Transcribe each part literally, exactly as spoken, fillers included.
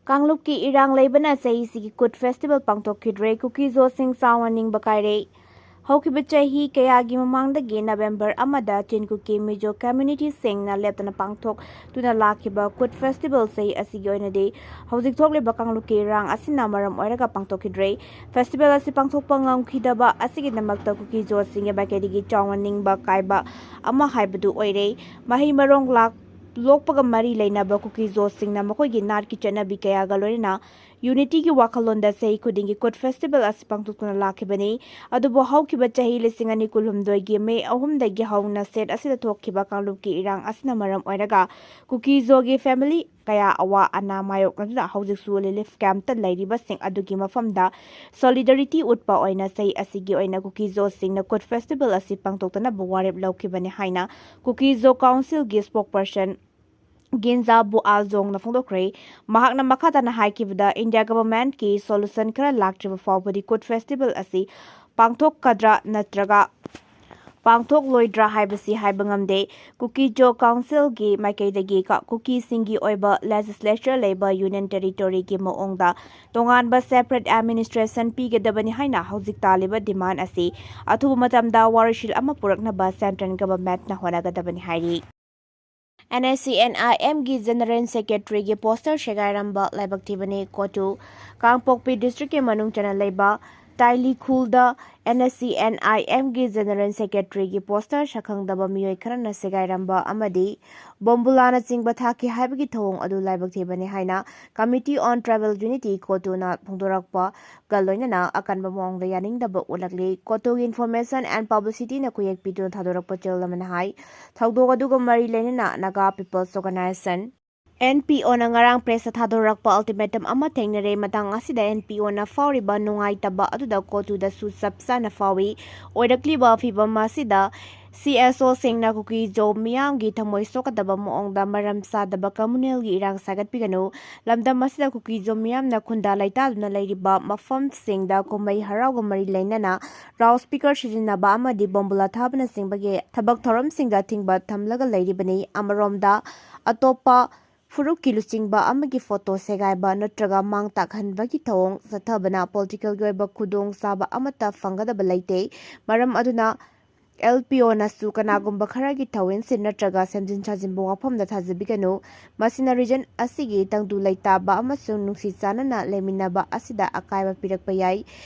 ꯀꯥꯡꯂꯨꯞꯀꯤ ꯏꯔꯥꯡ ꯂꯩꯕꯅ ꯆꯍꯤꯁꯤꯒꯤ ꯀꯨꯠ ꯐꯦꯁꯇꯤꯚꯦꯜ ꯄꯥꯡꯊꯣꯛꯈꯤꯗ꯭ꯔꯦ꯫ ꯀꯨꯀꯤꯖꯣꯁꯤꯡ ꯆꯥꯎꯅ ꯅꯤꯡꯕ ꯀꯥꯏꯔꯦ꯫ ꯍꯧꯈꯤꯕ ꯆꯍꯤ ꯀꯌꯥꯒꯤ ꯃꯃꯥꯡꯗꯒꯤ ꯅꯕꯦꯝꯕꯔ ꯑꯃꯗ ꯆꯤꯟ ꯀꯨꯀꯤ ꯃꯤꯖꯣ ꯀꯝꯃ꯭ꯌꯨꯅꯤꯇꯤꯁꯤꯡꯅ ꯂꯦꯞꯇꯅ ꯄꯥꯡꯊꯣꯛꯇꯨꯅ ꯂꯥꯛꯈꯤꯕ ꯀꯨꯠ ꯐꯦꯁꯇꯤꯚꯦꯜ ꯆꯍꯤ ꯑꯁꯤꯒꯤ ꯑꯣꯏꯅꯗꯤ ꯍꯧꯖꯤꯛ ꯊꯣꯛꯂꯤꯕ ꯀꯥꯡꯂꯨꯞꯀꯤ ꯏꯔꯥꯡ ꯑꯁꯤꯅ ꯃꯔꯝ ꯑꯣꯏꯔꯒ ꯄꯥꯡꯊꯣꯛꯈꯤꯗ꯭ꯔꯦ꯫ ꯐꯦꯁꯇꯤꯚꯦꯜ ꯑꯁꯤ ꯄꯥꯡꯊꯣꯛꯄ ꯉꯝꯈꯤꯗꯕ ꯑꯁꯤꯒꯤꯗꯃꯛꯇ ꯀꯨꯀꯤꯖꯣꯁꯤꯡꯒꯤ ꯃꯥꯏꯀꯩꯗꯒꯤ ꯆꯥꯎꯅ ꯅꯤꯡꯕ ꯀꯥꯏꯕ ꯑꯃ ꯍꯥꯏꯕꯗꯨ ꯑꯣꯏꯔꯦ꯫ ꯃꯍꯩ ꯃꯔꯣꯡ ꯂꯥꯛ-, ꯂꯣꯛꯄꯒ ꯃꯔꯤ ꯂꯩꯅꯕ ꯀꯨꯀꯤꯖꯣꯁꯤꯡꯅ ꯃꯈꯣꯏꯒꯤ ꯅꯥꯠꯀꯤ ꯆꯠꯅꯕꯤ ꯀꯌꯥꯒ ꯂꯣꯏꯅꯅ ꯌꯨꯅꯤꯇꯤꯒꯤ ꯋꯥꯈꯜꯂꯣꯟꯗ ꯆꯍꯤ ꯈꯨꯗꯤꯡꯒꯤ ꯀꯨꯠ ꯐꯦꯁꯇꯤꯚꯦꯜ ꯑꯁꯤ ꯄꯥꯡꯊꯣꯛꯇꯨꯅ ꯂꯥꯛꯈꯤꯕꯅꯤ꯫ ꯑꯗꯨꯕꯨ ꯍꯧꯈꯤꯕ ꯆꯍꯤ ꯂꯤꯁꯤꯡ ꯑꯅꯤ ꯀꯨꯟꯍꯨꯝꯗꯣꯏꯒꯤ ꯃꯦ ꯑꯍꯨꯝꯗꯒꯤ ꯍꯧꯅ ꯁ꯭ꯇꯦꯠ ꯑꯁꯤꯗ ꯊꯣꯛꯈꯤꯕ ꯀꯥꯡꯂꯨꯞꯀꯤ ꯏꯔꯥꯡ ꯑꯁꯤꯅ ꯃꯔꯝ ꯑꯣꯏꯔꯒ ꯀꯨꯀꯤꯖꯣꯒꯤ ꯐꯦꯃꯤꯂꯤ ꯀꯌꯥ ꯑꯋꯥ ꯑꯅꯥ ꯃꯥꯌꯣꯛꯅꯗꯨꯅ ꯍꯧꯖꯤꯛꯁꯨ ꯔꯤꯂꯤꯐ ꯀꯦꯝꯞꯇ ꯂꯩꯔꯤꯕꯁꯤꯡ ꯑꯗꯨꯒꯤ ꯃꯐꯝꯗ ꯁꯣꯂꯤꯗꯥꯔꯤꯇꯤ ꯎꯠꯄ ꯑꯣꯏꯅ ꯆꯍꯤ ꯑꯁꯤꯒꯤ ꯑꯣꯏꯅ ꯀꯨꯀꯤꯖꯣꯁꯤꯡꯅ ꯀꯨꯠ ꯐꯦꯁꯇꯤꯚꯦꯜ ꯑꯁꯤ ꯄꯥꯡꯊꯣꯛꯇꯅꯕ ꯋꯥꯔꯦꯞ ꯂꯧꯈꯤꯕꯅꯤ ꯍꯥꯏꯅ ꯀꯨꯀꯤꯖꯣ ꯀꯥꯎꯟꯁꯤꯜꯒꯤ ꯁ꯭ꯄꯣꯛꯄꯔꯁꯟ ꯒꯤꯟꯖꯥ ꯕꯨꯑꯥꯜꯖꯣꯡꯅ ꯐꯣꯡꯗꯣꯛꯈ꯭ꯔꯦ꯫ ꯃꯍꯥꯛꯅ ꯃꯈꯥ ꯇꯥꯅ ꯍꯥꯏꯈꯤꯕꯗ, ꯏꯟꯗꯤꯌꯥ ꯒꯚꯔꯟꯃꯦꯟꯠꯀꯤ ꯁꯣꯂꯨꯁꯟ ꯈꯔ ꯂꯥꯛꯇ꯭ꯔꯤꯕ ꯐꯥꯎꯕꯗꯤ ꯀꯨꯠ ꯐꯦꯁꯇꯤꯚꯦꯜ ꯑꯁꯤ ꯄꯥꯡꯊꯣꯛꯀꯗ꯭ꯔꯥ ꯅꯠꯇ꯭ꯔꯒ ꯄꯥꯡꯊꯣꯛꯂꯣꯏꯗ꯭ꯔꯥ ꯍꯥꯏꯕꯁꯤ ꯍꯥꯏꯕ ꯉꯝꯗꯦ꯫ ꯀꯨꯀꯤꯖꯣ ꯀꯥꯎꯟꯁꯤꯜꯒꯤ ꯃꯥꯏꯀꯩꯗꯒꯤ ꯀ-, ꯀꯨꯀꯤꯁꯤꯡꯒꯤ ꯑꯣꯏꯕ ꯂꯦꯖꯤꯁꯂꯦꯆꯔ ꯂꯩꯕ ꯌꯨꯅꯤꯌꯟ ꯇꯦꯔꯤꯇꯣꯔꯤꯒꯤ ꯃꯑꯣꯡꯗ ꯇꯣꯉꯥꯟꯕ ꯁꯦꯄꯔꯦꯠ ꯑꯦꯗꯃꯤꯅꯤꯁꯇ꯭ꯔꯦꯁꯟ ꯄꯤꯒꯗꯕꯅꯤ ꯍꯥꯏꯅ ꯍꯧꯖꯤꯛ ꯇꯥꯜꯂꯤꯕ ꯗꯤꯃꯥꯟ ꯑꯁꯤ ꯑꯊꯨꯕ ꯃꯇꯝꯗ ꯋꯥꯔꯣꯏꯁꯤꯟ ꯑꯃ ꯄꯨꯔꯛꯅꯕ ꯁꯦꯟꯇ꯭ꯔꯦꯜ ꯒꯚꯔꯟꯃꯦꯟꯠꯅ ꯍꯣꯠꯅꯒꯗꯕꯅꯤ ꯍꯥꯏꯔꯤ꯫ ꯑꯦꯟ ꯑꯦꯁ ꯁꯤ ꯑꯦꯟ ꯑꯥꯏ ꯑꯦꯝꯒꯤ ꯖꯦꯅꯔꯦꯜ ꯁꯦꯀ꯭ꯔꯦꯇꯔꯤꯒꯤ ꯄꯣꯁꯇꯔ ꯁꯦꯒꯥꯏꯔꯝꯕ ꯂꯥꯏꯕꯛ ꯊꯤꯕꯅꯤ꯫ ꯀꯣꯇꯨ, ꯀꯥꯡꯄꯣꯛꯄꯤ ꯗꯤꯁꯇ꯭ꯔꯤꯛꯀꯤ ꯃꯅꯨꯡ ꯆꯟꯅ ꯂꯩꯕ ꯇꯥꯏꯂꯤꯈꯨꯜꯗ ꯑꯦꯟ ꯑꯦꯁ ꯁꯤ ꯑꯦꯟ ꯑꯥꯏ ꯑꯦꯝꯒꯤ ꯖꯦꯅꯔꯦꯜ ꯁꯦꯀ꯭ꯔꯦꯇꯔꯤꯒꯤ ꯄꯣꯁꯇꯔ ꯁꯛꯈꯪꯗꯕ ꯃꯤꯑꯣꯏ ꯈꯔꯅ ꯁꯦꯒꯥꯏꯔꯝꯕ ꯑꯃꯗꯤ ꯕꯣꯝꯕꯨꯂꯥꯅꯆꯤꯡꯕ ꯊꯥꯈꯤ ꯍꯥꯏꯕꯒꯤ ꯊꯧꯑꯣꯡ ꯑꯗꯨ ꯂꯥꯏꯕꯛ ꯊꯤꯕꯅꯤ ꯍꯥꯏꯅ Committee on Tribal Unity, ꯀꯣꯇꯨꯅ ꯐꯣꯡꯗꯣꯔꯛꯄ ꯒ ꯂꯣꯏꯅꯅ ꯑꯀꯟꯕ ꯃꯑꯣꯡꯗ ꯌꯥꯅꯤꯡꯗꯕ ꯎꯠꯂꯛꯂꯤ꯫ ꯀꯣꯇꯨꯒꯤ Information and Publicityꯅ ꯈꯨꯌꯦꯛ ꯄꯤꯗꯨꯅ ꯊꯥꯗꯣꯔꯛꯄ ꯆꯦꯔꯣꯜ ꯑꯃꯅ ꯍꯥꯏ, ꯊꯧꯗꯣꯛ ꯑꯗꯨꯒ ꯃꯔꯤ ꯂꯩꯅꯅ Naga People's Organization, N P O ꯉꯔꯥꯡ ꯄ꯭ꯔꯦꯁꯇ ꯊꯥꯗꯣꯔꯛꯄ ꯑꯜꯇꯤꯃꯦꯇꯝ ꯑꯃ ꯊꯦꯡꯅꯔꯦ꯫ ꯃꯇꯥꯡ ꯑꯁꯤꯗ ꯑꯦꯟ ꯄꯤ ꯑꯣꯅ ꯐꯥꯎꯔꯤꯕ ꯅꯨꯡꯉꯥꯏꯇꯕ ꯑꯗꯨꯗ ꯀꯣꯇꯨꯗꯁꯨ ꯆꯞ ꯆꯥꯅ ꯐꯥꯎꯏ꯫ ꯑꯣꯏꯔꯛꯂꯤꯕ ꯐꯤꯚꯝ ꯑꯁꯤꯗ ꯁꯤ ꯑꯦꯁ ꯑꯣꯁꯤꯡꯅ ꯀꯨꯀꯤꯖꯣ ꯃꯤꯌꯥꯝꯒꯤ ꯊꯃꯣꯏ ꯁꯣꯛꯀꯗꯕ ꯃꯑꯣꯡꯗ ꯃꯔꯝ ꯆꯥꯗꯕ ꯀꯝꯃꯨꯅꯦꯜꯒꯤ ꯏꯔꯥꯡ ꯁꯥꯒꯠꯄꯤꯒꯅꯨ꯫ ꯂꯝꯗꯝ ꯑꯁꯤꯗ ꯀꯨꯀꯤꯖꯣ ꯃꯤꯌꯥꯝꯅ ꯈꯨꯟꯗꯥ ꯂꯩꯇꯥꯗꯨꯅ ꯂꯩꯔꯤꯕ ꯃꯐꯝꯁꯤꯡꯗ ꯀꯨꯝꯍꯩ ꯍꯔꯥꯎꯒ ꯃꯔꯤ ꯂꯩꯅꯅ ꯂꯥꯎꯠ ꯁ꯭ꯄꯤꯀꯔ ꯁꯤꯖꯤꯟꯅꯕ ꯑꯃꯗꯤ ꯕꯣꯝꯕꯨꯂꯥ ꯊꯥꯕꯅꯆꯤꯡꯕꯒꯤ ꯊꯕꯛ ꯊꯧꯔꯝꯁꯤꯡꯗ ꯑꯊꯤꯡꯕ ꯊꯝꯂꯒ ꯂꯩꯔꯤꯕꯅꯤ꯫ ꯑꯃꯔꯣꯝꯗ, ꯑꯇꯣꯞꯄ ꯐꯨꯔꯨꯞꯀꯤ ꯂꯨꯆꯤꯡꯕ ꯑꯃꯒꯤ ꯐꯣꯇꯣ ꯁꯦꯒꯥꯏꯕ ꯅꯠꯇ꯭ꯔꯒ ꯃꯥꯡ ꯇꯥꯛꯍꯟꯕꯒꯤ ꯊꯧꯑꯣꯡ ꯆꯠꯊꯕꯅ ꯄꯣꯂꯤꯇꯤꯀꯦꯜꯒꯤ ꯑꯣꯏꯕ ꯈꯨꯗꯣꯡꯆꯥꯕ ꯑꯃꯠꯇ ꯐꯪꯒꯗꯕ ꯂꯩꯇꯦ꯫ ꯃꯔꯝ ꯑꯗꯨꯅ ꯑꯦꯜ ꯄꯤ ꯑꯣꯅꯁꯨ ꯀꯅꯥꯒꯨꯝꯕ ꯈꯔꯒꯤ ꯊꯧꯑꯣꯡꯁꯤꯡ ꯅꯠꯇ꯭ꯔꯒ ꯁꯦꯝꯖꯤꯟ ꯁꯥꯖꯤꯟꯕ ꯋꯥꯐꯝꯗ ꯊꯥꯖꯕꯤꯒꯅꯨ꯫ ꯃꯁꯤꯅ ꯔꯤꯖꯟ ꯑꯁꯤꯒꯤ ꯇꯪꯗꯨ ꯂꯩꯇꯥꯕ ꯑꯃꯁꯨꯡ ꯅꯨꯡꯁꯤ ꯆꯥꯟꯅꯅ ꯂꯩꯃꯤꯟꯅꯕ ꯑꯁꯤꯗ ꯑꯀꯥꯏꯕ ꯄꯤꯔꯛꯄ ꯌꯥꯏ꯫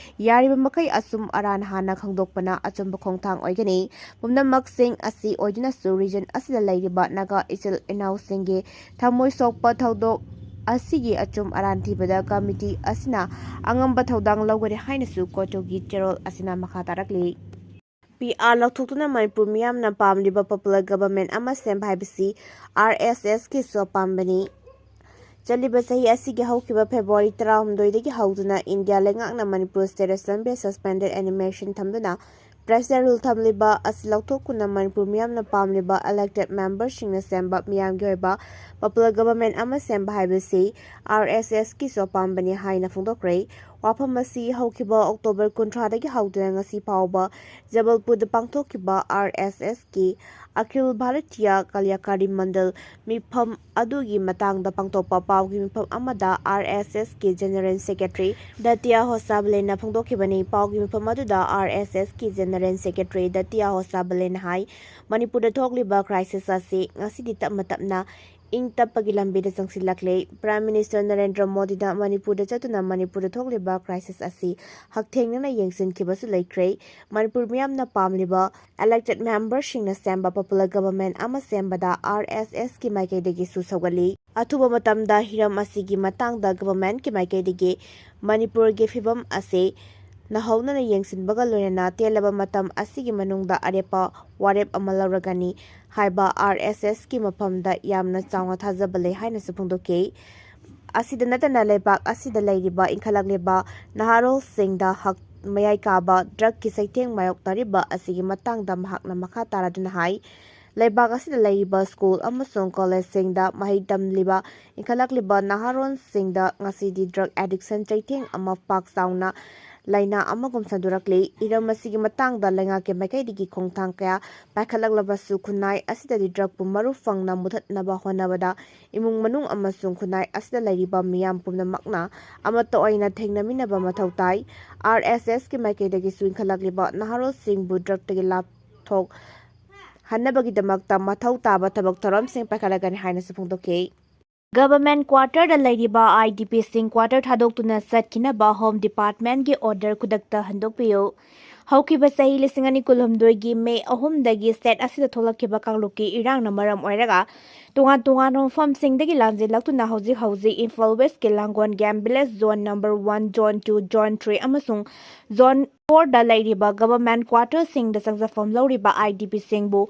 ꯌꯥꯔꯤꯕ ꯃꯈꯩ ꯑꯆꯨꯝ ꯑꯔꯥꯟ ꯍꯥꯟꯅ ꯈꯪꯗꯣꯛꯄꯅ ꯑꯆꯨꯝꯕ ꯈꯣꯡꯊꯥꯡ ꯑꯣꯏꯒꯅꯤ꯫ ꯄꯨꯝꯅꯃꯛꯁꯤꯡ ꯑꯁꯤ ꯑꯣꯏꯗꯨꯅꯁꯨ ꯔꯤꯖꯟ ꯑꯁꯤꯗ ꯂꯩꯔꯤꯕ ꯅꯥꯒꯥ ꯏꯆꯤꯜ ꯏꯅꯥꯎꯁꯤꯡꯒꯤ ꯊꯃꯣꯏ ꯁꯣꯛꯄ ꯊꯧꯗꯣꯛ ꯑꯁꯤꯒꯤ ꯑꯆꯨꯝ ꯑꯔꯥꯟ ꯊꯤꯕꯗ ꯀꯃꯤꯇꯤ ꯑꯁꯤꯅ ꯑꯉꯝꯕ ꯊꯧꯗꯥꯡ ꯂꯧꯒꯅꯤ ꯍꯥꯏꯅꯁꯨ ꯀꯣꯔꯠꯇꯨꯒꯤ ꯆꯦꯔꯣꯜ ꯑꯁꯤꯅ ꯃꯈꯥ ꯇꯥꯔꯛꯂꯤ꯫ ꯄꯤ ꯑꯥꯔ ꯂꯧꯊꯣꯛꯇꯨꯅ ꯃꯅꯤꯄꯨꯔ ꯃꯤꯌꯥꯝꯅ ꯄꯥꯝꯂꯤꯕ ꯄꯣꯄꯨꯂꯔ ꯒꯕꯔꯃꯦꯟ ꯑꯃ ꯁꯦꯝꯕ ꯍꯥꯏꯕꯁꯤ ꯑꯥꯔ ꯑꯦꯁ ꯑꯦꯁꯀꯤꯁꯨ ꯑꯄꯥꯝꯕꯅꯤ꯫ ꯆꯠꯂꯤꯕ ꯆꯍꯤ ꯑꯁꯤꯒꯤ ꯍꯧꯈꯤꯕ ꯐꯦꯕ꯭ꯔꯨꯋꯥꯔꯤ ꯇꯔꯥꯍꯨꯝꯗꯣꯏꯗꯒꯤ ꯍꯧꯗꯨꯅ ꯏꯟꯗꯤꯌꯥ ꯂꯩꯉꯥꯛꯅ ꯃꯅꯤꯄꯨꯔ ꯁ꯭ꯇꯦꯠ ꯑꯦꯁꯦꯝꯕ꯭ꯂꯤ ꯁꯁꯄꯦꯟꯗꯦꯗ ꯑꯦꯅꯤꯃꯦꯁꯟ ꯊꯝꯗꯨꯅ ꯄ꯭ꯔꯦꯁꯇ ꯔꯨꯜ ꯊꯝꯂꯤꯕ ꯑꯁꯤ ꯂꯧꯊꯣꯛꯇꯨꯅ ꯃꯅꯤꯄꯨꯔ ꯃꯤꯌꯥꯝꯅ ꯄꯥꯝꯂꯤꯕ ꯏꯂꯦꯛꯇꯦꯗ ꯃꯦꯝꯕꯔꯁꯤꯡꯅ ꯁꯦꯝꯕ ꯃꯤꯌꯥꯝꯒꯤ ꯑꯣꯏꯕ ꯄꯣꯄꯨꯂꯔ ꯒꯕꯔꯃꯦꯟ ꯑꯃ ꯁꯦꯝꯕ ꯍꯥꯏꯕꯁꯤ ꯑꯥꯔ ꯑꯦꯁ ꯑꯦꯁꯀꯤꯁꯨ ꯑꯄꯥꯝꯕꯅꯤ ꯍꯥꯏꯅ ꯐꯣꯡꯗꯣꯛꯈ꯭ꯔꯦ꯫ ꯋꯥꯐꯝ ꯑꯁꯤ ꯍꯧꯈꯤꯕ ꯑꯣꯛꯇꯣꯕꯔ ꯀꯨꯟꯊ꯭ꯔꯥꯗꯒꯤ ꯍꯧꯗꯨꯅ ꯉꯁꯤ ꯐꯥꯎꯕ ꯖꯕꯜꯄꯨꯔꯗ ꯄꯥꯡꯊꯣꯛꯈꯤꯕ ꯑꯥꯔ ꯑꯦꯁ ꯑꯦꯁꯀꯤ ꯑꯈꯤꯜ ꯚꯥꯔꯇꯤꯌꯥ ꯀꯂꯌꯥꯀꯥꯔꯤ ꯃꯟꯗꯜ ꯃꯤꯐꯝ ꯑꯗꯨꯒꯤ ꯃꯇꯥꯡꯗ ꯄꯥꯡꯊꯣꯛꯄ ꯄꯥꯎꯒꯤ ꯃꯤꯐꯝ ꯑꯃꯗ ꯑꯥꯔ ꯑꯦꯁ ꯑꯦꯁꯀꯤ ꯖꯦꯅꯔꯦꯜ ꯁꯦꯀ꯭ꯔꯦꯇꯔꯤ ꯗꯇꯤꯌꯥ ꯍꯣꯁꯥꯕꯂꯦꯅ ꯐꯣꯡꯗꯣꯛꯈꯤꯕꯅꯤ꯫ ꯄꯥꯎꯒꯤ ꯃꯤꯐꯝ ꯑꯗꯨꯗ ꯑꯥꯔ ꯑꯦꯁ ꯑꯦꯁꯀꯤ ꯖꯦꯅꯔꯦꯜ ꯁꯦꯀ꯭ꯔꯦꯇꯔꯤ ꯗꯇꯤꯌꯥ ꯍꯣꯁꯥꯕꯂꯦꯅ ꯍꯥꯏ, ꯃꯅꯤꯄꯨꯔꯗ ꯊꯣꯛꯂꯤꯕ ꯀ꯭ꯔꯥꯏꯁꯤꯁ ꯑꯁꯤ ꯉꯁꯤꯗꯤ ꯇꯞꯅ ꯇꯞꯅ ꯏꯪ ꯇꯞꯄꯒꯤ ꯂꯝꯕꯤꯗ ꯆꯪꯁꯤꯜꯂꯛꯂꯦ꯫ ꯄ꯭ꯔꯥꯏꯝ ꯃꯤꯅꯤꯁꯇꯔ ꯅꯔꯦꯟꯗ꯭ꯔ ꯃꯣꯗꯤꯅ ꯃꯅꯤꯄꯨꯔꯗ ꯆꯠꯇꯨꯅ ꯃꯅꯤꯄꯨꯔꯗ ꯊꯣꯛꯂꯤꯕ ꯀ꯭ꯔꯥꯏꯁꯤꯁ ꯑꯁꯤ ꯍꯛꯊꯦꯡꯅꯅ ꯌꯦꯡꯁꯤꯟꯈꯤꯕꯁꯨ ꯂꯩꯈ꯭ꯔꯦ꯫ ꯃꯅꯤꯄꯨꯔ ꯃꯤꯌꯥꯝꯅ ꯄꯥꯝꯂꯤꯕ ꯏꯂꯦꯛꯇꯦꯗ ꯃꯦꯝꯕꯔꯁꯤꯡꯅ ꯁꯦꯝꯕ ꯄꯣꯄꯨꯂꯔ ꯒꯕꯔꯃꯦꯟ ꯑꯃ ꯁꯦꯝꯕꯗ ꯑꯥꯔ ꯑꯦꯁ ꯑꯦꯁꯀꯤ ꯃꯥꯏꯀꯩꯗꯒꯤꯁꯨ ꯁꯧꯒꯠꯂꯤ꯫ ꯑꯊꯨꯕ ꯃꯇꯝꯗ ꯍꯤꯔꯝ ꯑꯁꯤꯒꯤ ꯃꯇꯥꯡꯗ ꯒꯕꯔꯃꯦꯟꯀꯤ ꯃꯥꯏꯀꯩꯗꯒꯤ ꯃꯅꯤꯄꯨꯔꯒꯤ ꯐꯤꯕꯝ ꯑꯁꯤ ꯅꯧꯍꯧꯅꯅ ꯌꯦꯡꯁꯤꯟꯕꯒ ꯂꯣꯏꯅꯅ ꯇꯦꯜꯂꯕ ꯃꯇꯝ ꯑꯁꯤꯒꯤ ꯃꯅꯨꯡꯗ ꯑꯔꯦꯞꯄ ꯋꯥꯔꯦꯞ ꯑꯃ ꯂꯧꯔꯒꯅꯤ ꯍꯥꯏꯕ ꯑꯥꯔ ꯑꯦꯁ ꯑꯦꯁꯀꯤ ꯃꯐꯝꯗ ꯌꯥꯝꯅ ꯆꯥꯎꯅ ꯊꯥꯖꯕ ꯂꯩ ꯍꯥꯏꯅꯁꯨ ꯐꯣꯡꯗꯣꯛꯈꯤ꯫ ꯑꯁꯤꯗ ꯅꯠꯇꯅ ꯂꯩꯕꯥꯛ ꯑꯁꯤꯗ ꯂꯩꯔꯤꯕ ꯏꯟꯈꯠꯂꯛꯂꯤꯕ ꯅꯍꯥꯔꯣꯜꯁꯤꯡꯗ ꯍꯛ-, ꯃꯌꯥꯏ ꯀꯥꯕ ꯗ꯭ꯔꯒꯀꯤ ꯆꯩꯊꯦꯡ ꯃꯥꯌꯣꯛꯅꯔꯤꯕ ꯑꯁꯤꯒꯤ ꯃꯇꯥꯡꯗ ꯃꯍꯥꯛꯅ ꯃꯈꯥ ꯇꯥꯔꯗꯨꯅ ꯍꯥꯏ, ꯂꯩꯕꯥꯛ ꯑꯁꯤꯗ ꯂꯩꯔꯤꯕ ꯁ꯭ꯀꯨꯜ ꯑꯃꯁꯨꯡ ꯀꯣꯂꯦꯖꯁꯤꯡꯗ ꯃꯍꯩ ꯇꯝꯂꯤꯕ ꯏꯟꯈꯠꯂꯛꯂꯤꯕ ꯅꯍꯥꯔꯣꯜꯁꯤꯡꯗ ꯉꯁꯤꯗꯤ ꯗ꯭ꯔꯒ ꯑꯦꯗꯤꯛꯁꯟ ꯆꯩꯊꯦꯡ ꯑꯃ ꯄꯥꯛ ꯆꯥꯎꯅ ꯂꯥꯏꯅꯥ ꯑꯃꯒꯨꯝ ꯁꯟꯗꯣꯔꯛꯂꯤ꯫ ꯏꯔꯝ ꯑꯁꯤꯒꯤ ꯃꯇꯥꯡꯗ ꯂꯩꯉꯥꯛꯀꯤ ꯃꯥꯏꯀꯩꯗꯒꯤ ꯈꯣꯡꯊꯥꯡ ꯀꯌꯥ ꯄꯥꯏꯈꯠꯂꯛꯂꯕꯁꯨ, ꯈꯨꯟꯅꯥꯏ ꯑꯁꯤꯗꯗꯤ ꯗ꯭ꯔꯒꯄꯨ ꯃꯔꯨ ꯐꯪꯅ ꯃꯨꯊꯠꯅꯕ ꯍꯣꯠꯅꯕꯗ ꯏꯃꯨꯡ ꯃꯅꯨꯡ ꯑꯃꯁꯨꯡ ꯈꯨꯟꯅꯥꯏ ꯑꯁꯤꯗ ꯂꯩꯔꯤꯕ ꯃꯤꯌꯥꯝ ꯄꯨꯝꯅꯃꯛꯅ ꯑꯃꯠꯇ ꯑꯣꯏꯅ ꯊꯦꯡꯅꯃꯤꯟꯅꯕ ꯃꯊꯧ ꯇꯥꯏ꯫ ꯑꯥꯔ ꯑꯦꯁ ꯑꯦꯁꯀꯤ ꯃꯥꯏꯀꯩꯗꯒꯤꯁꯨ ꯏꯟꯈꯠꯂꯛꯂꯤꯕ ꯅꯍꯥꯔꯣꯜꯁꯤꯡꯕꯨ ꯗ꯭ꯔꯒꯇꯒꯤ ꯂꯥꯞꯊꯣꯛ ꯍꯟꯅꯕꯒꯤꯗꯃꯛꯇ ꯃꯊꯧ ꯇꯥꯕ ꯊꯕꯛ ꯊꯧꯔꯝꯁꯤꯡ ꯄꯥꯏꯈꯠꯂꯒꯅꯤ ꯍꯥꯏꯅꯁꯨ ꯐꯣꯡꯗꯣꯛꯈꯤ꯫ ꯒꯚꯔꯟꯃꯦꯟꯠ ꯀ꯭ꯋꯥꯇꯔꯗ ꯂꯩꯔꯤꯕ ꯑꯥꯏ ꯗꯤ ꯄꯤꯁꯤꯡ ꯀ꯭ꯋꯥꯇꯔ ꯊꯥꯗꯣꯛꯇꯨꯅ ꯆꯠꯈꯤꯅꯕ ꯍꯣꯝ ꯗꯤꯄꯥꯔꯠꯃꯦꯟꯠꯀꯤ ꯑꯣꯔꯗꯔ ꯈꯨꯗꯛꯇ ꯍꯟꯗꯣꯛꯄꯤꯌꯨ꯫ ꯍꯧꯈꯤꯕ ꯆꯍꯤ ꯂꯤꯁꯤꯡ ꯑꯅꯤ ꯀꯨꯟꯍꯨꯝꯗꯣꯏꯒꯤ ꯃꯦ ꯑꯍꯨꯝꯗꯒꯤ ꯁ꯭ꯇꯦꯠ ꯑꯁꯤꯗ ꯊꯣꯛꯂꯛꯈꯤꯕ ꯀꯥꯡꯂꯨꯞꯀꯤ ꯏꯔꯥꯡꯅ ꯃꯔꯝ ꯑꯣꯏꯔꯒ ꯇꯣꯉꯥꯟ ꯇꯣꯉꯥꯟꯕ ꯃꯐꯝꯁꯤꯡꯗꯒꯤ ꯂꯥꯟꯖꯦꯜꯂꯛꯇꯨꯅ ꯍꯧꯖꯤꯛ ꯍꯧꯖꯤꯛ ꯏꯝꯐꯥꯜ ꯋꯦꯁ꯭ꯠꯀꯤ Langol game village zone number one, zone two, zone three ꯑꯃꯁꯨꯡ ꯖꯣꯟ ꯐꯣꯔꯗ ꯂꯩꯔꯤꯕ ꯒꯚꯔꯟꯃꯦꯟꯠ ꯀ꯭ꯋꯥꯇꯔꯁꯤꯡꯗ ꯆꯪꯖꯐꯝ ꯂꯧꯔꯤꯕ ꯑꯥꯏ ꯗꯤ ꯄꯤꯁꯤꯡꯕꯨ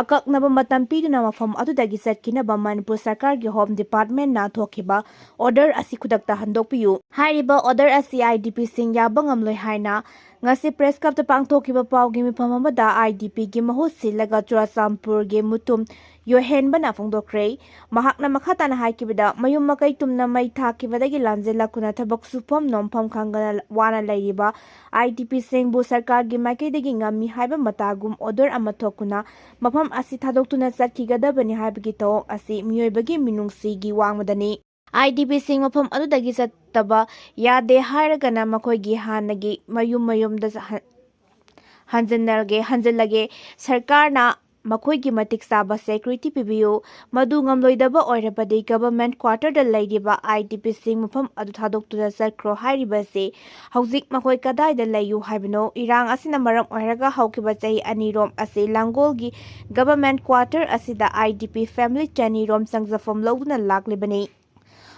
ꯑꯀꯛꯅꯕ ꯃꯇꯝ ꯄꯤꯗꯨꯅ ꯃꯐꯝ ꯑꯗꯨꯗꯒꯤ ꯆꯠꯈꯤꯅꯕ ꯃꯅꯤꯄꯨꯔ ꯁꯔꯀꯥꯔꯒꯤ ꯍꯣꯝ ꯗꯤꯄꯥꯔꯠꯃꯦꯟꯠꯅ ꯊꯣꯛꯈꯤꯕ ꯑꯣꯔꯗꯔ ꯑꯁꯤ ꯈꯨꯗꯛꯇ ꯍꯟꯗꯣꯛꯄꯤꯌꯨ꯫ ꯍꯥꯏꯔꯤꯕ ꯑꯣꯔꯗꯔ ꯑꯁꯤ ꯑꯥꯏ ꯗꯤ ꯄꯤꯁꯤꯡ ꯌꯥꯕ ꯉꯝꯂꯣꯏ ꯍꯥꯏꯅ ꯉꯁꯤ ꯄ꯭ꯔꯦꯁ ꯀ꯭ꯂꯕꯇ ꯄꯥꯡꯊꯣꯛꯈꯤꯕ ꯄꯥꯎꯒꯤ ꯃꯤꯐꯝ ꯑꯃꯗ ꯑꯥꯏ ꯗꯤ ꯄꯤꯒꯤ ꯃꯍꯨꯠ ꯁꯤꯜꯂꯒ ꯆꯨꯔꯥꯆꯥꯟꯄꯨꯔꯒꯤ ꯃꯨꯇꯨꯝ ꯌꯣꯍꯦꯟꯕꯅ ꯐꯣꯡꯗꯣꯛꯈ꯭ꯔꯦ꯫ ꯃꯍꯥꯛꯅ ꯃꯈꯥ ꯇꯥꯅ ꯍꯥꯏꯈꯤꯕꯗ, ꯃꯌꯨꯝ ꯃꯀꯩ ꯇꯨꯝꯅ ꯃꯩ ꯊꯥꯈꯤꯕꯗꯒꯤ ꯂꯥꯟꯖꯦꯜꯂꯛꯇꯨꯅ ꯊꯕꯛ ꯁꯨꯐꯝ ꯅꯣꯝꯐꯝ ꯈꯪꯗꯅ ꯋꯥꯅ ꯂꯩꯔꯤꯕ ꯑꯥꯏ ꯗꯤ ꯄꯤꯁꯤꯡꯕꯨ ꯁꯔꯀꯥꯔꯒꯤ ꯃꯥꯏꯀꯩꯗꯒꯤ ꯉꯝꯃꯤ ꯍꯥꯏꯕ ꯃꯇꯥꯒꯨꯝ ꯑꯣꯔꯗꯔ ꯑꯃ ꯊꯣꯛꯇꯨꯅ ꯃꯐꯝ ꯑꯁꯤ ꯊꯥꯗꯣꯛꯇꯨꯅ ꯆꯠꯈꯤꯒꯗꯕꯅꯤ ꯍꯥꯏꯕꯒꯤ ꯊꯧꯑꯣꯡ ꯑꯁꯤ ꯃꯤꯑꯣꯏꯕꯒꯤ ꯃꯤꯅꯨꯡꯁꯤꯒꯤ ꯋꯥꯡꯃꯗꯅꯤ꯫ ꯑꯥꯏ ꯗꯤ ꯄꯤꯁꯤꯡ ꯃꯐꯝ ꯑꯗꯨꯗꯒꯤ ꯆꯠꯇꯕ ꯌꯥꯗꯦ ꯍꯥꯏꯔꯒꯅ ꯃꯈꯣꯏꯒꯤ ꯍꯥꯟꯅꯒꯤ ꯃꯌꯨꯝ ꯃꯌꯨꯝꯗ ꯍꯟ-, ꯍꯟꯖꯤꯟꯅꯔꯒꯦ, ꯍꯟꯖꯤꯜꯂꯒꯦ꯫ ꯁꯔꯀꯥꯔꯅ ꯃꯈꯣꯏꯒꯤ ꯃꯇꯤꯛ ꯆꯥꯕ ꯁꯦꯀ꯭ꯌꯨꯔꯤꯇꯤ ꯄꯤꯕꯤꯌꯨ꯫ ꯃꯗꯨ ꯉꯝꯂꯣꯏꯗꯕ ꯑꯣꯏꯔꯕꯗꯤ ꯒꯚꯔꯟꯃꯦꯟꯠ ꯀ꯭ꯋꯥꯇꯔꯗ ꯂꯩꯔꯤꯕ ꯑꯥꯏ ꯗꯤ ꯄꯤꯁꯤꯡ ꯃꯐꯝ ꯑꯗꯨ ꯊꯥꯗꯣꯛꯇꯨꯅ ꯆꯠꯈ꯭ꯔꯣ ꯍꯥꯏꯔꯤꯕꯁꯤ ꯍꯧꯖꯤꯛ ꯃꯈꯣꯏ ꯀꯗꯥꯏꯗ ꯂꯩꯌꯨ ꯍꯥꯏꯕꯅꯣ? ꯏꯔꯥꯡ ꯑꯁꯤꯅ ꯃꯔꯝ ꯑꯣꯏꯔꯒ ꯍꯧꯈꯤꯕ ꯆꯍꯤ ꯑꯅꯤꯔꯣꯝ ꯑꯁꯤ ꯂꯥꯡꯒꯣꯜꯒꯤ ꯒꯚꯔꯟꯃꯦꯟꯠ ꯀ꯭ꯋꯥꯇꯔ ꯑꯁꯤꯗ ꯑꯥꯏ ꯗꯤ ꯄꯤ ꯐꯦꯃꯤꯂꯤ ꯆꯅꯤꯔꯣꯝ ꯆꯪꯖꯐꯝ ꯂꯧꯗꯨꯅ ꯂꯥꯛꯂꯤꯕꯅꯤ꯫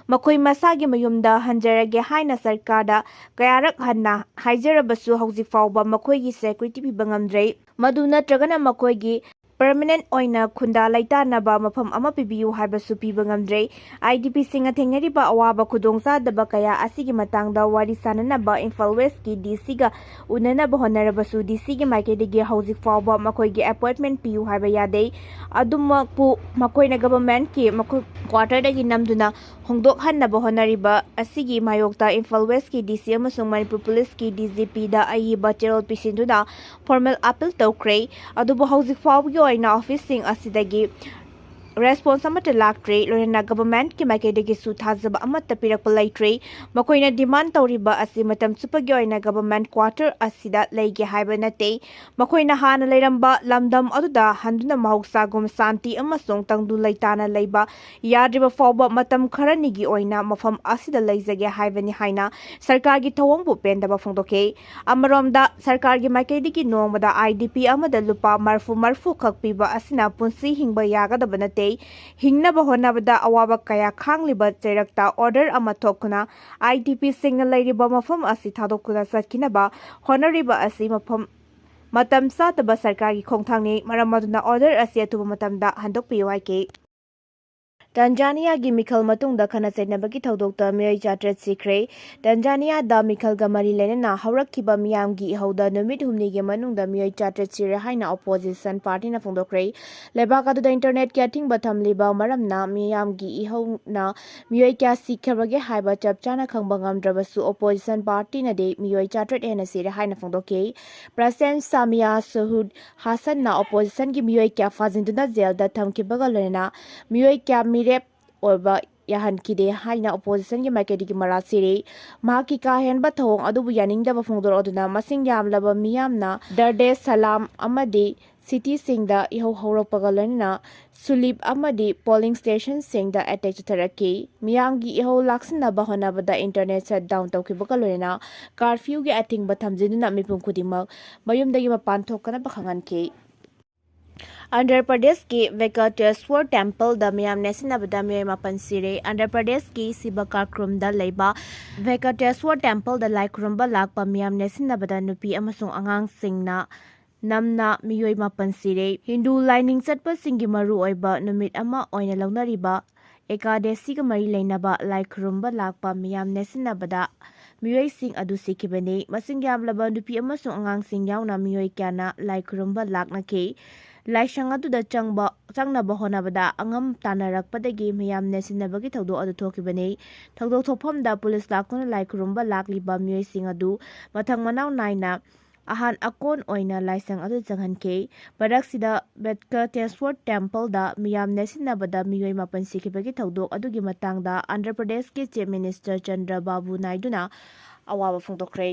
ꯃꯈꯣꯏ ꯃꯁꯥꯒꯤ ꯃꯌꯨꯝꯗ ꯍꯟꯖꯔꯒꯦ ꯍꯥꯏꯅ ꯁꯔꯀꯥꯔꯗ ꯀꯌꯥꯔꯛ ꯍꯟꯅ ꯍꯥꯏꯖꯔꯕꯁꯨ ꯍꯧꯖꯤꯛ ꯐꯥꯎꯕ ꯃꯈꯣꯏꯒꯤ ꯁꯦꯀ꯭ꯌꯨꯔꯤꯇꯤ ꯄꯤꯕ ꯉꯝꯗ꯭ꯔꯦ꯫ ꯃꯗꯨ ꯅꯠꯇ꯭ꯔꯒꯅ ꯃꯈꯣꯏꯒꯤ ꯄꯔꯃꯅꯦꯟ ꯑꯣꯏꯅ ꯈꯨꯟꯗꯥ ꯂꯩꯇꯥꯅꯕ ꯃꯐꯝ ꯑꯃ ꯄꯤꯕꯤꯌꯨ ꯍꯥꯏꯕꯁꯨ ꯄꯤꯕ ꯉꯝꯗ꯭ꯔꯦ꯫ ꯑꯥꯏ ꯗꯤ ꯄꯤꯁꯤꯡꯅ ꯊꯦꯡꯅꯔꯤꯕ ꯑꯋꯥꯕ ꯈꯨꯗꯣꯡꯆꯥꯗꯕ ꯀꯌꯥ ꯑꯁꯤꯒꯤ ꯃꯇꯥꯡꯗ ꯋꯥꯔꯤ ꯁꯥꯅꯅꯕ ꯏꯝꯐꯥꯜ ꯋꯦꯁꯀꯤ ꯗꯤ ꯁꯤꯒ ꯎꯅꯅꯕ ꯍꯣꯠꯅꯔꯕꯁꯨ ꯗꯤ ꯁꯤꯒꯤ ꯃꯥꯏꯀꯩꯗꯒꯤ ꯍꯧꯖꯤꯛ ꯐꯥꯎꯕ ꯃꯈꯣꯏꯒꯤ ꯑꯦꯄꯣꯏꯟꯠꯃꯦꯟꯠ ꯄꯤꯌꯨ ꯍꯥꯏꯕ ꯌꯥꯗꯦ꯫ ꯑꯗꯨꯃꯛꯄꯨ ꯃꯈꯣꯏꯅ ꯒꯚꯔꯟꯃꯦꯟꯠꯀꯤ ꯃꯈꯨ-, ꯀ꯭ꯋꯥꯇꯔꯗꯒꯤ ꯅꯝꯗꯨꯅ ꯍꯣꯡꯗꯣꯛꯍꯟꯅꯕ ꯍꯣꯠꯅꯔꯤꯕ ꯑꯁꯤꯒꯤ ꯃꯥꯌꯣꯛꯇ ꯏꯝꯐꯥꯜ ꯋꯦꯁꯀꯤ ꯗꯤ ꯁꯤ ꯑꯃꯁꯨꯡ ꯃꯅꯤꯄꯨꯔ ꯄꯨꯂꯤꯁꯀꯤ ꯗꯤ ꯖꯤ ꯄꯤꯗ ꯑꯏꯕ ꯆꯦꯔꯣꯜ ꯄꯤꯁꯤꯟꯗꯨꯅ ꯐꯣꯔꯃꯦꯜ ꯑꯥꯄꯤꯜ ꯇꯧꯈ꯭ꯔꯦ꯫ ꯑꯗꯨꯕꯨ ꯍꯧꯖꯤꯛ ꯐꯥꯎꯕꯒꯤ ꯑꯣꯏꯅ ꯑꯣꯐꯤꯁꯁꯤꯡ ꯑꯁꯤꯗꯒꯤ ꯔꯦꯁꯄꯣꯟꯁ ꯑꯃꯠꯇ ꯂꯥꯛꯇ꯭ꯔꯦ, ꯂꯣꯏꯅꯅ ꯒꯚꯔꯟꯃꯦꯟꯠꯀꯤ ꯃꯥꯏꯀꯩꯗꯒꯤꯁꯨ ꯊꯥꯖꯕ ꯑꯃꯠꯇ ꯄꯤꯔꯛꯄ ꯂꯩꯇ꯭ꯔꯦ꯫ ꯃꯈꯣꯏꯅ ꯗꯤꯃꯥꯟ ꯇꯧꯔꯤꯕ ꯑꯁꯤ ꯃꯇꯝ ꯆꯨꯞꯄꯒꯤ ꯑꯣꯏꯅ ꯒꯚꯔꯟꯃꯦꯟꯠ ꯀ꯭ꯋꯥꯇꯔ ꯑꯁꯤꯗ ꯂꯩꯒꯦ ꯍꯥꯏꯕ ꯅꯠꯇꯦ꯫ ꯃꯈꯣꯏꯅ ꯍꯥꯟꯅ ꯂꯩꯔꯝꯕ ꯂꯝꯗꯝ ꯑꯗꯨꯗ ꯍꯟꯗꯨꯅ ꯃꯍꯧꯁꯥꯒꯨꯝ ꯁꯥꯟꯇꯤ ꯑꯃꯁꯨꯡ ꯇꯪꯗꯨ ꯂꯩꯇꯥꯅ ꯂꯩꯕ ꯌꯥꯗ꯭ꯔꯤꯕ ꯐꯥꯎꯕ ꯃꯇꯝ ꯈꯔꯅꯤꯒꯤ ꯑꯣꯏꯅ ꯃꯐꯝ ꯑꯁꯤꯗ ꯂꯩꯖꯒꯦ ꯍꯥꯏꯕꯅꯤ ꯍꯥꯏꯅ ꯁꯔꯀꯥꯔꯒꯤ ꯊꯧꯑꯣꯡꯕꯨ ꯄꯦꯟꯗꯕ ꯐꯣꯡꯗꯣꯛꯈꯤ꯫ ꯑꯃꯔꯣꯝꯗ, ꯁꯔꯀꯥꯔꯒꯤ ꯃꯥꯏꯀꯩꯗꯒꯤ ꯅꯣꯡꯃꯗ ꯑꯥꯏ ꯗꯤ ꯄꯤ ꯑꯃꯗ ꯂꯨꯄꯥ ꯃꯔꯐꯨ ꯃꯔꯐꯨ ꯈꯛ ꯄꯤꯕ ꯑꯁꯤꯅ ꯄꯨꯟꯁꯤ ꯍꯤꯡꯕ ꯌꯥꯒꯗꯕ ꯅꯠꯇꯦ꯫ ꯍꯤꯡꯅꯕ ꯍꯣꯠꯅꯕꯗ ꯑꯋꯥꯕ ꯀꯌꯥ ꯈꯥꯡꯂꯤꯕ ꯆꯩꯔꯛꯇ ꯑꯣꯔꯗꯔ ꯑꯃ ꯊꯣꯛꯇꯨꯅ ꯑꯥꯏ ꯗꯤ ꯄꯤꯁꯤꯡꯅ ꯂꯩꯔꯤꯕ ꯃꯐꯝ ꯑꯁꯤ ꯊꯥꯗꯣꯛꯇꯨꯅ ꯆꯠꯈꯤꯅꯕ ꯍꯣꯠꯅꯔꯤꯕ ꯑꯁꯤ ꯃꯐꯝ, ꯃꯇꯝ ꯆꯥꯗꯕ ꯁꯔꯀꯥꯔꯒꯤ ꯈꯣꯡꯊꯥꯡꯅꯤ꯫ ꯃꯔꯝ ꯑꯗꯨꯅ ꯑꯣꯔꯗꯔ ꯑꯁꯤ ꯑꯊꯨꯕ ꯃꯇꯝꯗ ꯍꯟꯗꯣꯛꯄꯤꯌꯨ ꯍꯥꯏꯈꯤ꯫ ꯇꯥꯟꯖꯥꯅꯤꯌꯥꯒꯤ ꯃꯤꯈꯜ ꯃꯇꯨꯡꯗ ꯈꯠꯅ ꯆꯩꯅꯕꯒꯤ ꯊꯧꯗꯣꯛꯇ ꯃꯤꯑꯣꯏ ꯆꯥꯇ꯭ꯔꯦꯠ ꯁꯤꯈ꯭ꯔꯦ꯫ ꯇꯥꯟꯖꯥꯅꯤꯌꯥꯗ ꯃꯤꯈꯜꯒ ꯃꯔꯤ ꯂꯩꯅꯅ ꯍꯧꯔꯛꯈꯤꯕ ꯃꯤꯌꯥꯝꯒꯤ ꯏꯍꯧꯗ ꯅꯨꯃꯤꯠ ꯍꯨꯝꯅꯤꯒꯤ ꯃꯅꯨꯡꯗ ꯃꯤꯑꯣꯏ ꯆꯥꯇ꯭ꯔꯦꯠ ꯁꯤꯔꯦ ꯍꯥꯏꯅ ꯑꯣꯄꯣꯖꯤꯁꯟ ꯄꯥꯔꯇꯤꯅ ꯐꯣꯡꯗꯣꯛꯈ꯭ꯔꯦ꯫ ꯂꯩꯕꯥꯛ ꯑꯗꯨꯗ ꯏꯟꯇꯔꯅꯦꯠꯀꯤ ꯑꯊꯤꯡꯕ ꯊꯝꯂꯤꯕ ꯃꯔꯝꯅ ꯃꯤꯌꯥꯝꯒꯤ ꯏꯍꯧꯅ ꯃꯤꯑꯣꯏ ꯀꯌꯥ ꯁꯤꯈ꯭ꯔꯕꯒꯦ ꯍꯥꯏꯕ ꯆꯞ ꯆꯥꯅ ꯈꯪꯕ ꯉꯝꯗ꯭ꯔꯕꯁꯨ, ꯑꯣꯄꯣꯖꯤꯁꯟ ꯄꯥꯔꯇꯤꯅꯗꯤ ꯃꯤꯑꯣꯏ ꯆꯥꯇ꯭ꯔꯦꯠ ꯍꯦꯟꯅ ꯁꯤꯔꯦ ꯍꯥꯏꯅ ꯐꯣꯡꯗꯣꯛꯈꯤ꯫ ꯄ꯭ꯔꯁꯦꯟ ꯁꯥꯃꯤꯌꯥ ꯁꯍꯨꯗ ꯍꯥꯁꯟꯅ ꯑꯣꯄꯣꯖꯤꯁꯟꯒꯤ ꯃꯤꯑꯣꯏ ꯀꯌꯥ ꯐꯥꯖꯤꯟꯗꯨꯅ ꯖꯦꯜꯗ ꯊꯝꯈꯤꯕꯒ ꯂꯣꯏꯅꯅ ꯃꯤꯑꯣꯏ ꯀꯌꯥ ꯃꯤꯔꯦꯞ ꯑꯣꯏꯕ ꯌꯥꯍꯟꯈꯤꯗꯦ ꯍꯥꯏꯅ ꯑꯣꯄꯣꯖꯤꯁꯟꯒꯤ ꯃꯥꯏꯀꯩꯗꯒꯤ ꯃꯔꯥꯜ ꯁꯤꯔꯤ꯫ ꯃꯍꯥꯛꯀꯤ ꯀꯥ ꯍꯦꯟꯕ ꯊꯧꯑꯣꯡ ꯑꯗꯨꯕꯨ ꯌꯥꯅꯤꯡꯗꯕ ꯐꯣꯡꯗꯣꯔꯛꯗꯨꯅ ꯃꯁꯤꯡ ꯌꯥꯝꯂꯕ ꯃꯤꯌꯥꯝꯅ ꯗꯔꯗꯦ ꯁꯂꯥꯝ ꯑꯃꯗꯤ ꯁꯤꯇꯤꯁꯤꯡꯗ ꯏꯍꯧ ꯍꯧꯔꯛꯄꯒ ꯂꯣꯏꯅꯅ ꯁꯨꯂꯤꯞ ꯑꯃꯗꯤ ꯄꯣꯂꯤꯡ ꯁ꯭ꯇꯦꯁꯟꯁꯤꯡꯗ ꯑꯦꯇꯦꯛ ꯆꯠꯊꯔꯛꯈꯤ꯫ ꯃꯤꯌꯥꯝꯒꯤ ꯏꯍꯧ ꯂꯥꯛꯁꯤꯟꯅꯕ ꯍꯣꯠꯅꯕꯗ ꯏꯟꯇꯔꯅꯦꯠ ꯁꯠ ꯗꯥꯎꯟ ꯇꯧꯈꯤꯕꯒ ꯂꯣꯏꯅꯅ ꯀꯥꯔꯐ꯭ꯌꯨꯒꯤ ꯑꯊꯤꯡꯕ ꯊꯝꯖꯤꯟꯗꯨꯅ ꯃꯤꯄꯨꯝ ꯈꯨꯗꯤꯡꯃꯛ ꯃꯌꯨꯝꯗꯒꯤ ꯃꯄꯥꯟ ꯊꯣꯛꯇꯅꯕ ꯈꯪꯍꯟꯈꯤ꯫ ꯑꯟꯙ꯭ꯔ ꯄ꯭ꯔꯗꯦꯁꯀꯤ ꯚꯦꯡꯀꯇꯦꯁ꯭ꯋꯔ ꯇꯦꯝꯄꯜꯗ ꯃꯤꯌꯥꯝ ꯅꯦꯠꯁꯤꯟꯅꯕꯗ ꯃꯤꯑꯣꯏ ꯃꯥꯄꯟ ꯁꯤꯔꯦ꯫ ꯑꯟꯙ꯭ꯔ ꯄ꯭ꯔꯗꯦꯁꯀꯤ ꯁꯤꯕꯀꯥꯀ꯭ꯔꯨꯝꯗ ꯂꯩꯕ ꯚꯦꯡꯀꯇꯦꯁ꯭ꯋꯔ ꯇꯦꯝꯄꯜꯗ ꯂꯥꯏ ꯈꯨꯔꯨꯝꯕ ꯂꯥꯛꯄ ꯃꯤꯌꯥꯝ ꯅꯦꯠꯁꯤꯟꯅꯕꯗ ꯅꯨꯄꯤ ꯑꯃꯁꯨꯡ ꯑꯉꯥꯡꯁꯤꯡꯅ ꯅꯝꯅ ꯃꯤꯑꯣꯏ ꯃꯥꯄꯟ ꯁꯤꯔꯦ꯫ ꯍꯤꯟꯗꯨ ꯂꯥꯏꯅꯤꯡ ꯆꯠꯄꯁꯤꯡꯒꯤ ꯃꯔꯨꯑꯣꯏꯕ ꯅꯨꯃꯤꯠ ꯑꯃ ꯑꯣꯏꯅ ꯂꯧꯅꯔꯤꯕ ꯑꯦꯀꯥꯗꯦꯁꯤꯒ ꯃꯔꯤ ꯂꯩꯅꯕ ꯂꯥꯏ ꯈꯨꯔꯨꯝꯕ ꯂꯥꯛꯄ ꯃꯤꯌꯥꯝ ꯅꯦꯠꯁꯤꯟꯅꯕꯗ ꯃꯤꯑꯣꯏꯁꯤꯡ ꯑꯗꯨ ꯁꯤꯈꯤꯕꯅꯤ꯫ ꯃꯁꯤꯡ ꯌꯥꯝꯂꯕ ꯅꯨꯄꯤ ꯑꯃꯁꯨꯡ ꯑꯉꯥꯡꯁꯤꯡ ꯌꯥꯎꯅ ꯃꯤꯑꯣꯏ ꯀꯌꯥꯅ ꯂꯥꯏ ꯈꯨꯔꯨꯝꯕ ꯂꯥꯛꯅꯈꯤ꯫ ꯂꯥꯏꯁꯪ ꯑꯗꯨꯗ ꯆꯪꯕ, ꯆꯪꯅꯕ ꯍꯣꯠꯅꯕꯗ ꯑꯉꯝ ꯇꯥꯟꯅꯔꯛꯄꯗꯒꯤ ꯃꯤꯌꯥꯝ ꯅꯦꯠꯁꯤꯟꯅꯕꯒꯤ ꯊꯧꯗꯣꯛ ꯑꯗꯨ ꯊꯣꯛꯈꯤꯕꯅꯤ꯫ ꯊꯧꯗꯣꯛ ꯊꯣꯛꯐꯝꯗ ꯄꯨꯂꯤꯁ ꯂꯥꯛꯇꯨꯅ ꯂꯥꯏ ꯈꯨꯔꯨꯝꯕ ꯂꯥꯛꯂꯤꯕ ꯃꯤꯑꯣꯏꯁꯤꯡ ꯑꯗꯨ ꯃꯊꯪ ꯃꯅꯥꯎ ꯅꯥꯏꯅ ꯑꯍꯥꯟ ꯑꯀꯣꯟ ꯑꯣꯏꯅ ꯂꯥꯏꯁꯪ ꯑꯗꯨ ꯆꯪꯍꯟꯈꯤ꯫ ꯃꯔꯛꯁꯤꯗ ꯕꯦꯠꯀꯇꯦꯁ꯭ꯋꯔ ꯇꯦꯝꯄꯜꯗ ꯃꯤꯌꯥꯝ ꯅꯦꯠꯁꯤꯟꯅꯕꯗ ꯃꯤꯑꯣꯏ ꯃꯥꯄꯟ ꯁꯤꯈꯤꯕꯒꯤ ꯊꯧꯗꯣꯛ ꯑꯗꯨꯒꯤ ꯃꯇꯥꯡꯗ ꯑꯟꯙ꯭ꯔ ꯄ꯭ꯔꯗꯦꯁꯀꯤ ꯆꯤꯐ ꯃꯤꯅꯤꯁꯇꯔ ꯆꯟꯗ꯭ꯔ ꯕꯥꯕꯨ ꯅꯥꯏꯗꯨꯅ ꯑꯋꯥꯕ ꯐꯣꯡꯗꯣꯛꯈ꯭ꯔꯦ꯫